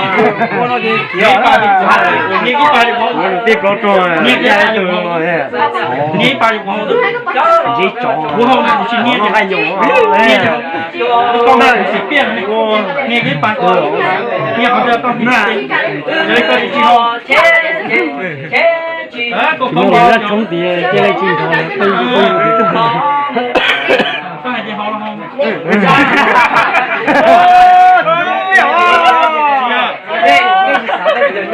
Niag ib pas li qhov, niag ib pas li qhov, niag ib pas li qhov, niag ib pas li qhov, kuv hau na kuv tsis niag, niag, koj na kuv tsis piaj, niag ib pas, niag qhov twg koj niag, yog li koj tsis tsis hau.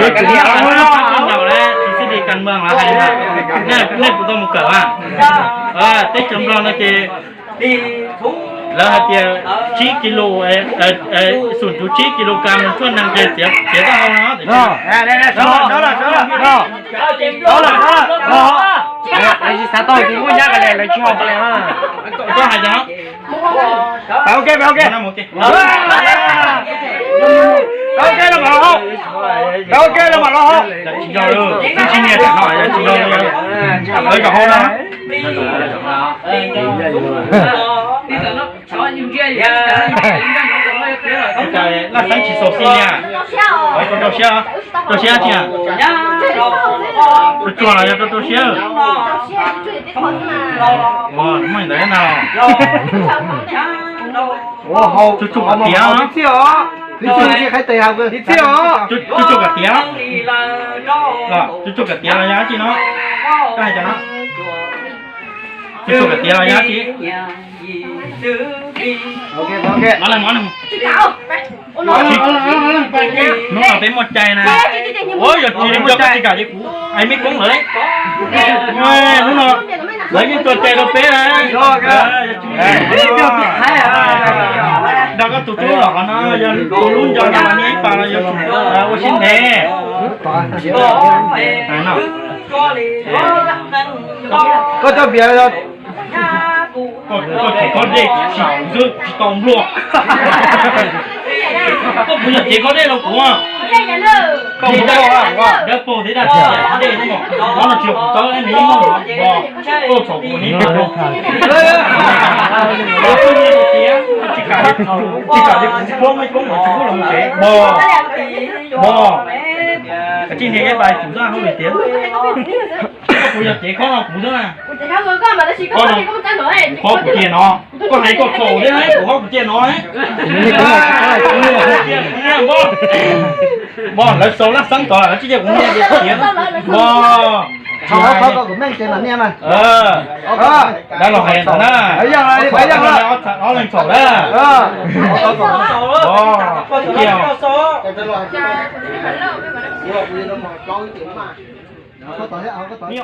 Koj hais tias hau los hau. Tsis xib di kas meej los hais, nej kuv tau mus kawm a, teb chaws Nplog no ces lawv hais tias tsib kis lus, xum cuv tsib kis lus kas mus tshuaj nees ces txiav tau hau no. Lawv tsis xav tau tus muaj nyab ka le lawv tsis hau ka le. Koj hais tias, pab ua ke, pab ua ke, pab ua ke los mam los hau, pab ua ke los mam los hau. Tsis yog, tsis niag tam no tsis yog, lawv kom hau na. Laj xeeb tsis xaus xij li, rau siab, rau siab tsis, rau tsuag los yog rau rau siab. Ua muaj ntawd na. Tsuj tsuj kom tiav, tsuj tsuj kom tiav, tsuj tsuj kom tiav los yog dab tsi no. Koj hais cas no? Tsuj tsuj kom tiav los yog dab tsi? Hnub no peb muaj cai na. Ua yog tsis li koj tsis kam ces kuv ais me koob lawm. Hnub no lawv yeej tso cai rau peb na. Nrog koj tus tub los qhov no yog tus lub nco no mas niag ib pas los yuav tsum ua siab ntev. Koj coj piav, koj tseem koj dej tsis xwb tsis tau npluaj. Koj puas yog cev koj dej rau kuv? Koj mus dawb paug thiab dab tsi, dej no tsis yog kuv txawb, nws yeej muaj os, koj txhaum kuv ni. Tsis kam li, tsis kam li kuv txhob muaj koob los tsis pub los mus tsev. Mog, mog, kav tsij nias ib pais tsum zaj hauj lwm tiav. Koj puas yog cev khob no kuv xwb na? Khob kuv cia no. Koj hais koj txhaum thiab, kuv khob kuv cia no. Mog, lawv sau laj xeeb tod lawv tsis cia kuv nias tiav. Mog, dab los hais ntawd na. Ob leeg txhaum na. Cia.